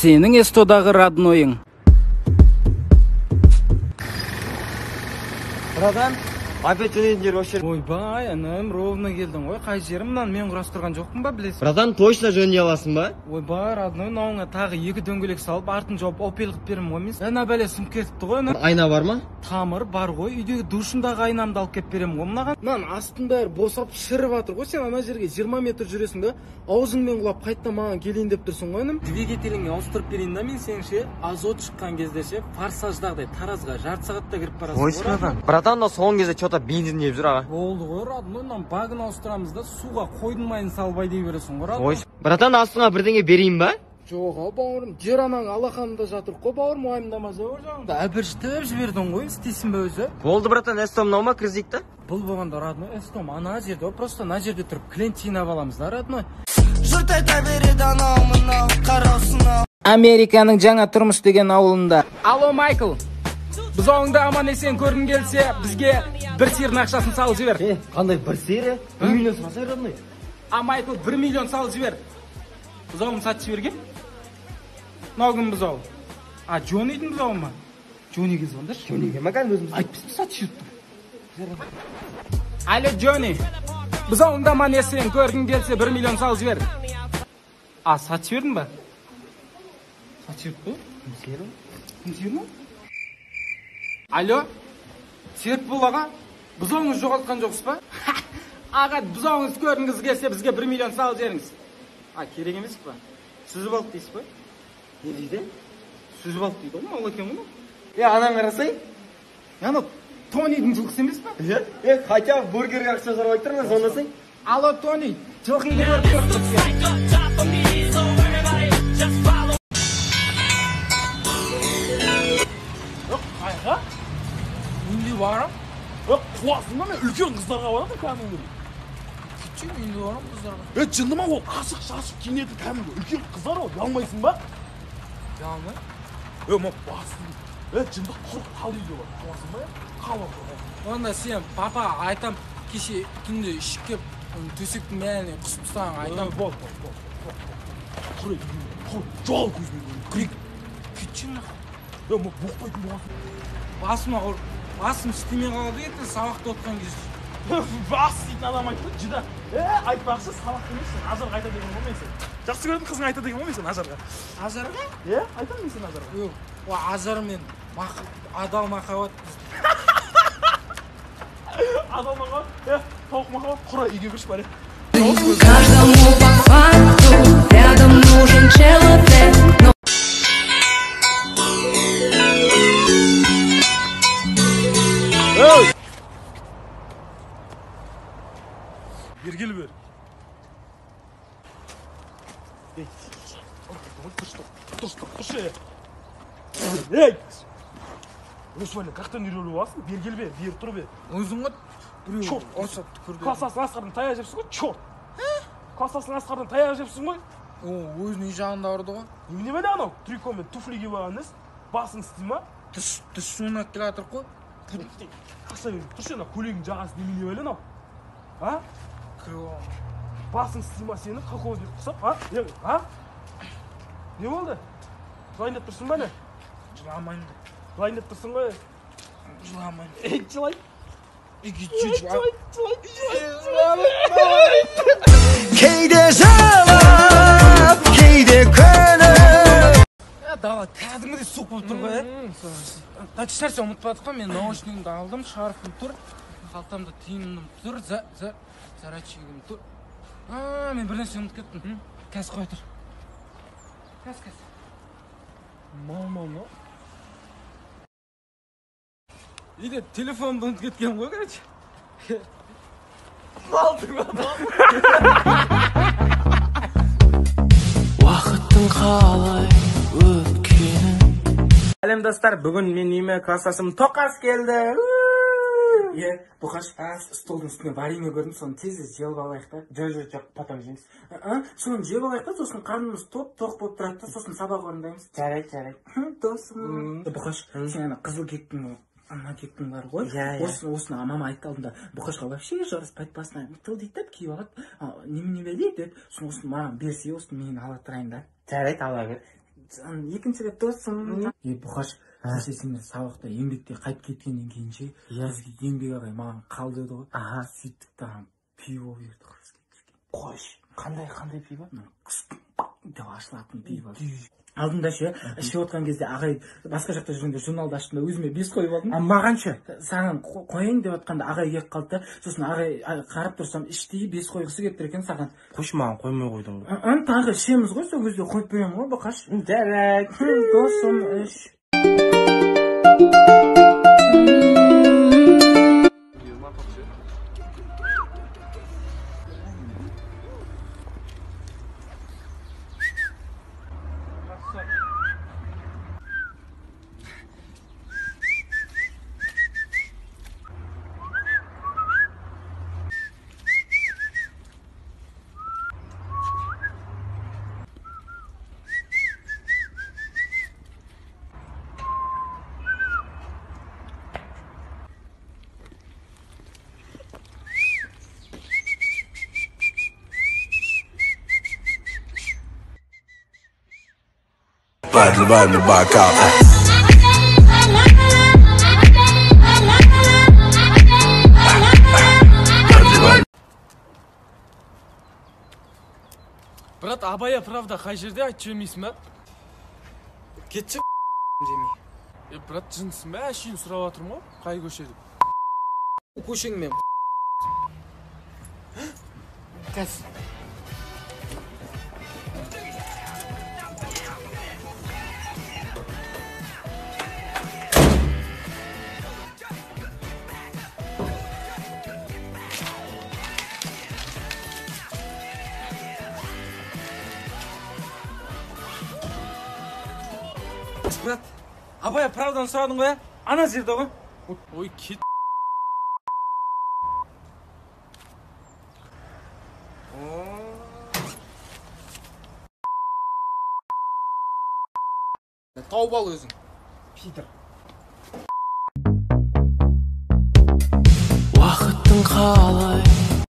Сенің СТО-дағы роднойың. Братан, опять жөнелдіңдер вообще. Ойбай, інім, ровно келдің ғой. Қай жерім мынаны мен құрастырған жоқпын ба, білесің? Братан, точно жөндей аласың ба? Ойбай, родной, мынауыңа тағы 2 дөңгелек салып, артын жауып, Опель қылып беремін ғой мен. Ана бәле сынып кетіпті ғой, ана. Айна бар ма? Тамыр бар ғой, үйдегі душымдағы айнамды алып келіп беремін ғой мынаған. Мынаның астының бәрі босап шіріп жатыр ғой. Сен ана жерге 20 метр жүресің да, аузыңмен құлап қайтадан маған келейін деп тұрсың ғой, інім. Двигателіңе ауыстырып берейін да мен сен ше, азот шыққан кезде ше, форсаждағыдай Таразға жарты сағатта кіріп барасың ғой. Братан, братан, мына соңғы кезде чё-то бензин деп жүр аға. Болды ғой, родной, мынаның багын ауыстырамыз да, суға қойдың майын салып айдай бересің ғой, родной. Ой, братан, астыңа бірдеңе берейін ба? Жоқ, ау, бауырым, жер анаң алақанында жатыр қой, бауырым, уайымдамаса ор жағында. Әбіржітіп жібердің ғой, істейсің бе өзі? Болды, братан, СТО мынау ма, кіргізейік та? Бұл болғанда, родной, СТО ана жерде, просто ана жерде тұрып клиент жинап аламыз да, родной. Жұрт айта береді анау мынау, қараусың ау. Американың жаңа тұрмыс деген ауылында. Алло, Майкл. Бұзауыңды аман есен көргің келсе, бізге бір сиырдың ақшасын салып жібер. Қандай бір сиыр? 1 миллион сұрасай, родной. А, Майкл, 1 миллион салып жібер. Бұзауын сатып жіберген? Мынау кім бұзау? А, Джоннидің бұзауы ма? Джонниге звондашы. Джонниге ма, кәдімгі өзіміз? Айтпайсың, сатып жіберіпті. Алло, Джонни. Бұзауыңды аман есен көргің келсе, 1 миллион салып жібер. А, сатып жібердің ба? Сатып жіберді ғой? Кім сиыры? Кім сиыры ма? Алло, Серікбол аға, бұзауыңызды жоғалтқан жоқсыз ба? Аға, бұзауыңызды көргіңіз келсе, бізге 1 миллион салып жіберіңіз. А, керек емес па? Сүзіп алды дейсіз ба? Не дейді? Сүзіп алды дейді ғой, мал екен ғой. Ананы қарасай. Анау Тонидің жылқысы емес па? Хотя бургерге ақша жарып айтып тұрмын, звондасай. Алло, Тони, жылқыңды көріп тұрмыз. Қайға? Үйінде барам. Қуасың ба, мен үлкен қыздарға барамын кәдімгідей. Кетші, үйінде барам қыздарға. Жынды ма ол, ашық-шашық киінетін кәдімгі үлкен қыздар ол, ұялмайсың ба? Ұялмай. Ма басың. Жынды құрық тал үйде бар. Қуасың ба? Қал бар. Онда сен папа айтам, кеше түнде ішіп кеп, төсектің бәріне құсып тастаған айтам. Бол, бол, бол. Құр, құр, жоғал көзіме көрінді. Кірейік. Кетші нахуй. Ма боқтайтын болғансың. Басым ауыр, басым істемей қалады ертең сабақта отқан кезде. Бас істейтін адам айтты, жыда. Айтпақшы, сабақ емес, сен Ажарға айта деген ғой мен сен. Жақсы көретін қызың айта деген ғой мен сен Ажарға. Ажарға? Айтамын мен сен Ажарға. Жоқ, о Ажар мен адал махаббат. Адал махаббат, тауық махаббат, құра үйге кірші бар. Каждому по факту рядом нужен человек. Бері кел бер. Тұршы, Ей! Осы бәле, қақтан үйреніп аласың? Бері кел бер, бері тұр бер. Өзің ғой, біреу Черт! ұрсып түкірді. Классасың Асқардан таяқ жепсің ғой, черт! Классасың Асқардан таяқ жепсің ғой. О, өзінің үй жағында ұрды ғой. Немене бәле анау? Трико мен туфли киіп алған несі? Басың істей ма? Түс суына келе жатыр ғой. Қақса бер, тұршы ана көйлегің жағасы немене бәле анау? А? Кіріп алған. Басың істей ма сені? Колхозник құсап, а? А? Не болды? Жылайын деп тұрсың ба не? Жыламаймын. Жылайын деп тұрсың ғой. Жыламаймын. Жылай. Жылай, жылай, жылай. Кейде жылап, кейде күліп. Дала кәдімгідей суық болып тұр ғой, Ешнәрсе ұмытпадық қой, мен наушнигімді алдым, шарфым тұр, қалтамда тиыным тұр, зарядчигім тұр. Мен бір нәрсе ұмытып кеттім. Қазір қоя тұр. Қазір, қазір. Мал. Үйде телефонымды ұмытып кеткенмін ғой, короче. Уақыттың қалай өткенін. Сәлем достар, бүгін мен үйіме классасым Тоқас келді. Бұқаш, столдың үстіне варенье көрдім, соны тез-тез жеп алайық та. Жоқ, жоқ, потом жейміз. Соны жеп алайық та, сосын қарнымыз тоқ болып тұрады та, сосын сабақ орындаймыз. Жарайды, жарайды. Досым. Бұқаш, сен ана қызыл кектің ана кектің бар ғой. Осыны мама айтты алдында. Бұқашқа вообще жараспайды, басына мытыл дейді деп киіп алады. Немене бәле деп, сосын осыны маған берсе, осыны мен ала тұрайын да. Жарайды, ала бер. Екінші рет досым. Е, Бұқаш, кеше сендер сабақта еңбекте қайтып кеткеннен кейін ше, бізге Еңбек ағай маған қал деді ғой. Сөйттік та пиво берді ғой бізге. Қойшы, қандай пиво? Деп ашылатын пиво. Алдында ше, ішіп отқан кезде ағай басқа жақта жүргенде журналды аштым да өзіме 5 қойып алдым. А маған ше? Саған қояйын деп отқанда ағай келіп қалды да, сосын ағай қарап тұрсам іштей 5 қойғысы келіп тұр екен саған. Қойшы, маған қоймай қойдың ғой. Тағы ішеміз ғой, сол кезде қойып беремін ғой, Бұқаш. Жарайды. Досым, іш. Брат, Абая правда қай жерде, айтып жібермейсің ба? Кетші жемей. Е, брат, жынсың ба? Әшейін сұрап жатырмын ғой, қай көше деп. Көшеңмен. Қазір. Брат, Абая правдан сұрадың ғой, ана жерде ғой. Ой, кет. Тауып ал өзің. Питер. Уақыттың қалай